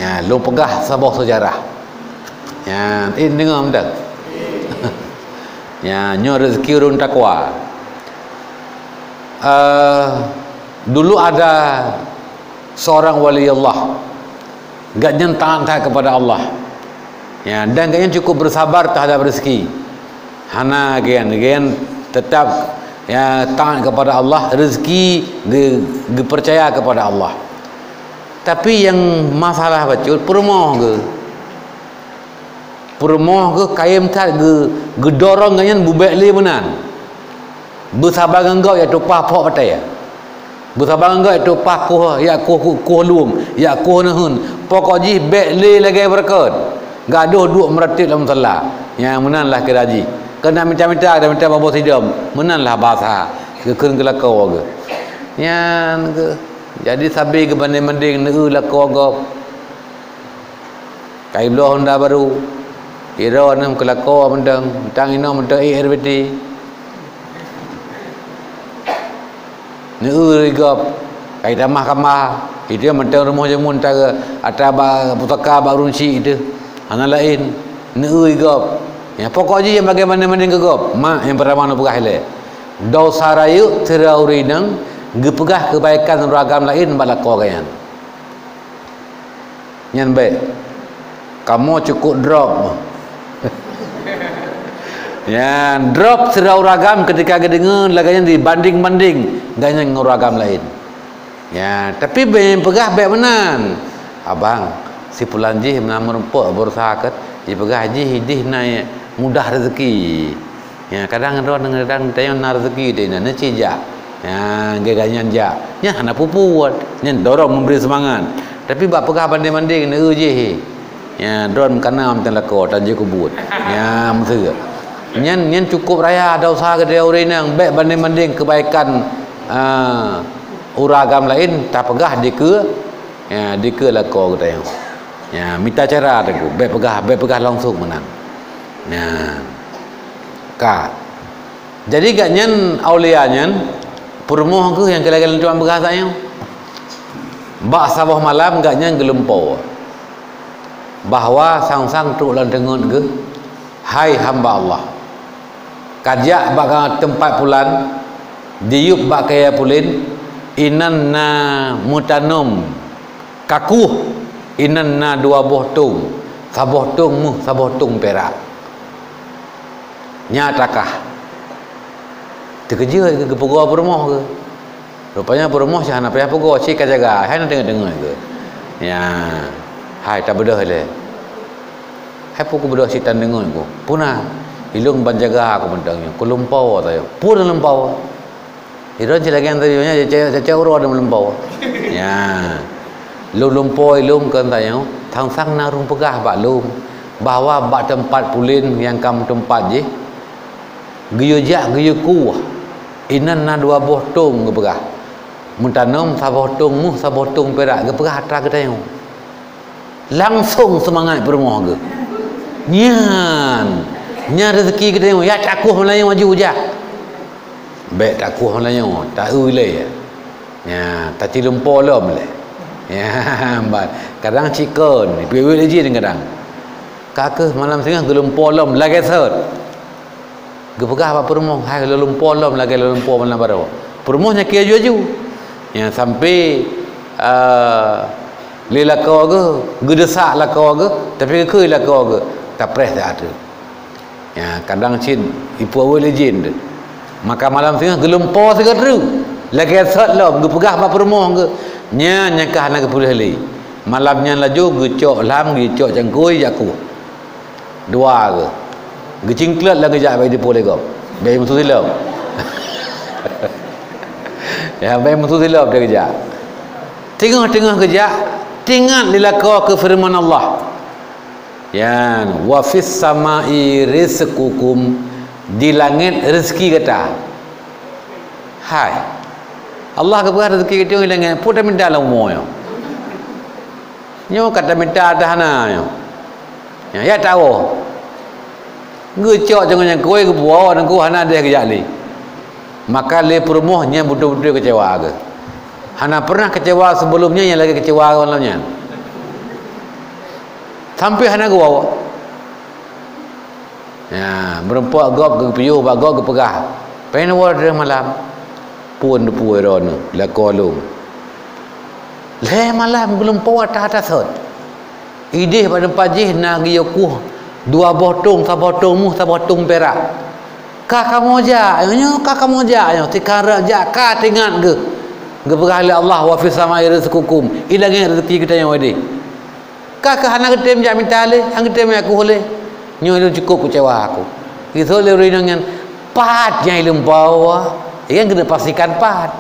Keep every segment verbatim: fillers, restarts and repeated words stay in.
Ya, lôn peugah saboh seujarah. Ya, eh, deungoe mantong. Ya, nyoe rezeki ureuëng takwa. Eh, dulu ada seorang wali Allah. Gobnyan taat that kepada Allah. Ya, dan gobnyan cukup bersabar terhadap rezeki. Hana gobnyan, gobnyan tetap, ya, taat kepada Allah, rezeki ge-, geupercaya kepada Allah. Tapi nyang masalah bacut, peurumoh geuh. Peurumoh geuh kayém that geu-, geudorong gobnyan beubék lé meunan. Beusaba ngon gob jak tumpah phok batée. Beusaba ngon gob jak tumpah kueh, jak kueh, kueh lom, jak kueh neuheun. Pokok jih bék lé lagée beureukat. Gadôh duek meuratéb lam musala. Nyang meunan lah keurajih. Keu na mita-mita, na mita babah sidom. Meunan lah basa. Geukheun keu lakoe geuh. Nyan geuh. Jadi sabe geubandeng-bandeng neu-eu lakoe gob. Kai bloe honda baru. Iro nem keu lakoe mantong, tang inoe mantong ék R B T. Neu-eu gob, kai tamah kamar. Itu mantong rumoh jameun ta-, ata bak pusaka bak ureuëng syik itu. Hana laén. Neu-eu gob. Ya, pokok jih nyang bagaimana-mana keu gob. Mak nyang peurama neupeugah ilée. Desya rayeuk sira ureuëng inong geupeugah keubaikan ureuëng agam laén bak lakoe gobnyan. Nyan bék. Kamoe cukup drop. Nyan drop sira ureuëng agam ketika geudeungoe lagée nyan dibanding-banding gobnyan ngon ureuëng agam laén. Ya, tapi bék peugah bék meunan. Abang, si pulan jih meunan meurumpok beureusaha keu, jipeugah jih idih na mudah rezeki. Ya, kadang droe kadang tanyoe na rezeki deh na neuci jak. Ya, geuganyan jak. Nyan hana peue-peue, nyan dorong memberi semangat. Tapi bak peugah banding-banding neu jih. Ya, droe kana mantong lakoe tan jih kubuet. Ya, meuseue. Nyan nyan cukup raya desya geude ureuëng inong bék banding-banding keubaikan ah, ureuëng agam laén tapeugah dikeue, ya, dikeue lakoe geutanyoe. Ya, mita cara teungku, bék peugah, bék peugah langsung meunan. Nyan. Ka. Jadi gobnyan aulia nyan peurumoh geuh nyang keu lagée lôn tuan peugah tanyoe. Bak saboh malam gobnyan geulumpo bahwa sang-sang trok lam teungeut geuh, "Hai hamba Allah, kajak bak teumpat pulan, diyueb bak kayée pulen, inan na meutanom kakueh, inan na dua boh tong, saboh tong méuh, saboh tong pirak." Nya takah. Teukeujeuet geupeugah peurumoh geuh. Rupanya peurumoh cit hana payah peugoe, cit ka jaga, hai na teungeut-teungeut geuh. Ya, hai tabeudôh ilée. Hai peue kubeudôh cit tan deungeut ku. Peue na? Ilôn ban jaga ku mantong nyoe. Kulumpo sayoe. Peue na lumpo? Ilôn cit lagée nyan sayoe nyan, cacak, cacak uroe na lumpo. Ya. Lôn lumpo ilôn keu sayoe, sang-sang na ureuëng peugah bak lôn bahwa bak teumpat pulen nyang ka meuteumpat jih, geuyue jak geuyue kueh, inan na dua boh tong geupeugah. Meutanom saboh tong méuh, saboh tong pirak geupeugah atra geutanyoe. Langsong seumangat peurumoh geuh. Nyan, nyan rezeki geutanyoe, ya takueh meulayeue aju jak. Bék takueh meulayeue, ta-eu lé. Nya, taci lumpo lom lé. Ya, ban. Kadang cit kon, ipiwet lé jin kadang. Ka keuh malam singoh geulumpo lom lagée sot. Geupeugah bak peurumoh, "Hai lôn lumpo lom lagée lôn lumpo malam baroe." Peurumoh nyang keu aju-aju. Nyang sampai, ah, lé lakoe geuh, geudesak lakoe geuh, tapi geukheun lakoe geuh, tapreh that teuk. Ya, kadang cit ipuwoe lé jin teuk. Maka malam singoh geulumpo sigoe treuk. Lagée sot lom geupeugah bak peurumoh geuh, "Nyan nyang ka hana geupuléh lé." Malam nyan laju geucok lam, geucok cangkôi jak kueh. Dua geuh. Geucingkleut lam geujak bak dipo lé gob. Bak musoh silop. Ya, bak musoh silop dia geujak. Teungoh-teungoh geujak, teuingat lé lakoe keu feureuman Allah. Yan, "Wa fis sama'i rizqukum," di langét rezeki gata. Hai. Allah geupeugah rezeki geutanyoe di langét, peue taminta lam umu nyoe? Nyoe ka taminta dah hana nyoe. Nyan, ya tawoe. Geucok jangan nyang kue geupuwoe nangku hana deh geujak lé. Maka lé peurumoh nyan beutôi-beutôi keucewa geuh. Hana pernah keucewa sebelum nyan nyang lagée keucewa malam nyan. Sampé hana geuwoe. Ya, meureumpok gob geupiôh bak gob geupeugah, "Péng woe lhèe malam." "Phôn teupeu droeneuh, lakoe lôn." Lhèe malam geulumpoe ata-ata sot. Idéh bak teumpat jih na geuyue kueh dua boh tông, saboh tông méuh, saboh tông pirak. Ka kamoe jak nyoe, ka kamoe jak nyoe, tikarab jak ka teuingat geuh. Geupeugah lé Allah, "Wa fis samai rizqukum," i langét rezeki geutanyoe idéh. Ka keuh hana geutem jak mita lé, hana geutem jak kueh lé. Nyoe lôn cukôp keucewa aku. Geuseuôt lé ureueng inong nyan, pat nyang ilumpoe. Nyan keuneuk pastikan pat.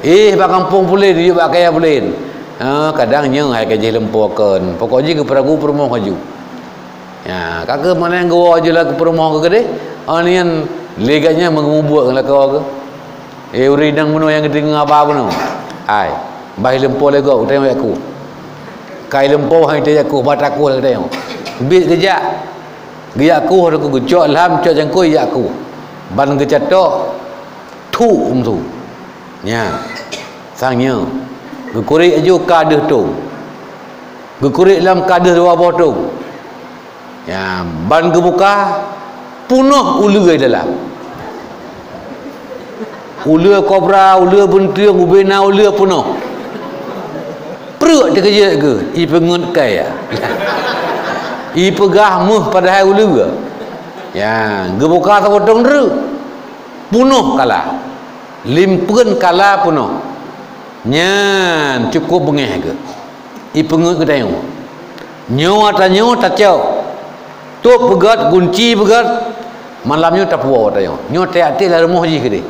Ih, bak gampông pulen, yue bak kaya pulen. Ha, kadang nyoe hai ka jih lumpoe kon. Pokok jih geupeurumoh laju. Ya, ka keuh maneng geuwoe jeulaih keu peurumoh keu keudeh, oh nyan lé gobnyan meungeumubuet ngon lakoe geuh. Eh, ureueng inong bunoe nyang geudeungoe haba bunoe. Hai, bah ilumpoe lé gob, geutanyoe jak kueh. Ka ilumpoe han geutanyoe jak kueh, bah takueh lé geutanyoe. Biet geujak. Geujak kueh, geucok lham, cok cangkôi jak kueh. Ban geucatok, thuk meuseu. Nyan. Sang nyoe. Geukurek laju ka deuh tông. Geukurek lom ka deuh dua boh tông. Ya, ban geubuka, peunoh uleue dalam. Uleue kobra, uleue beunteueng, ubena uleue peunoh. Preuk teukeujot geuh, ipeungeut kaya. Ipeugah méuh padahai uleue. Ya, geubuka saboh tông treuk. Peunoh kala. Limpeuen kala peunoh. Nyan cukôp beungéh geuh. Ipeungeut geutanyoe. Nyoe ata nyoe tacok. Tôp beugét, gunci beugét. Malam nyoe tapuwoe ata nyoe. Nyoe tiek-tiek lam rumoh jih keudeh.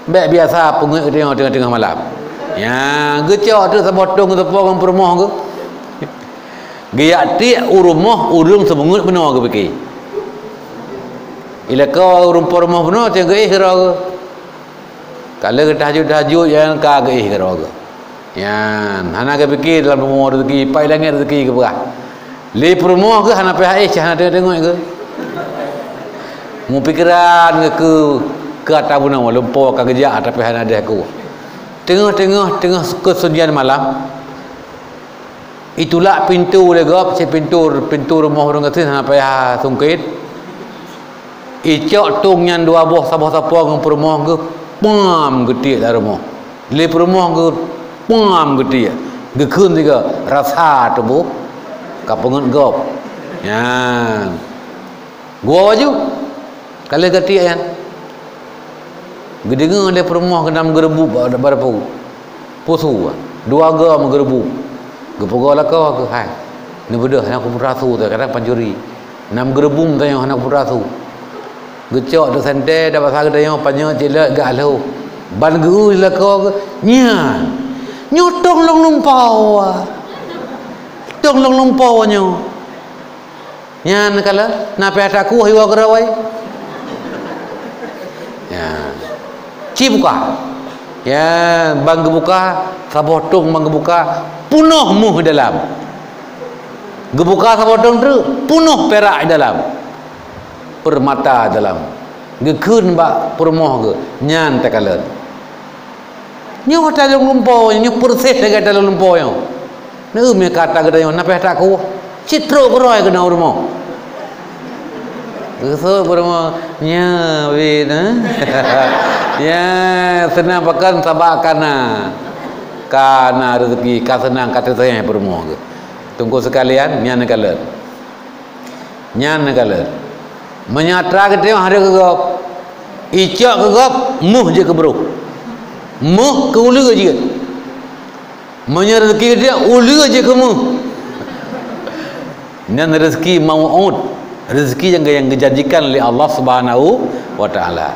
Bék biasa peungeut geutanyoe teungoh-teungoh malam. Nyan, geucok teuk saboh tông geuteupue ngon peurumoh geuh. Geujak tiek u rumoh ureueng seumeungeut bunoe geupike. Ilako ureueng po rumoh bunoe teuh geuéh keudroe geuh. Ka lheueh geutahajud-tahajud nyan ka geuéh keudroe geuh. Nyan, hana geupike dalam rumoh rezeki, pai langét rezeki geupeugah. Lé peurumoh geuh hana payah éh, hana teungoh-teungoh geuh. Meupikiran geuh keu, keu ata bunoe, lumpoe ka geujak, tapi hana deuh aku. Teungoh-teungoh, teungoh keusunyian malam, itulak pintoe lé gob, si pintoe, pintoe rumoh ureueng gasien hana payah sungkét. Icok tông nyan dua boh saboh sapoe ngon peurumoh geuh, pam geutiek lam rumoh. Lé peurumoh geuh, pam geutiek. Geukheun sigoe, rasa tuboh ka peungeut gob. Nyan. Geuwoe laju. Ka lheueh geutiek nyan. Geudeungoe lé peurumoh keunan meugeureubueb bak, bak dapu. Peue su, dua goe meugeureubueb. Geupeugoe lakoe keuh, "Hai, neubeudôh, hana kupeue su teuh, kadang pancuri. Na meugeureubueb tanyoe hana kupeue su." Geucok teuk santée, dan basa geutanyoe panyöt cilot geualho. Ban geu-eu lakoe geuh, "Nyan, nyoe tông lôn lumpoe. Tông lôn lumpoe nyoe." Nyan neukalon, na pih ata kueh iwoe keudroe. Ya. Ci buka. Ya, ban geubuka, saboh tông ban geubuka, peunoh méuh dalam. Geubuka saboh tông treuk, peunoh pirak dalam. Peurmata dalam. Geukheun bak peurumoh geuh, nyan takalon. Nyoe ata lôn lumpoe, nyoe peureuséh lagée ata lôn lumpoe nyoe. Neueu mé ka ata geutanyoe, na pih ata kueh. Cit trok keudroe keunoe u rumoh. Geuseuôt peurumoh, "Nyoe, Win, eh?" "Ya, seunang pakon sabab ka na. Ka na rezeki, ka seunang, ka teuseunang peurumoh geuh." Teungku sekalian, nyan neukalon. Nyan neukalon. Meunyoe atra geutanyoe hareuem keu gob, icok keu gob, méuh jeuet keu broh. Méuh keu uleue jeuet. Meunyoe rezeki geutanyoe, uleue jeuet keu méuh. Nyan rezeki mau'ud, rezeki nyang, nyang geujanjikan lé Allah Subhanahu wa Taala.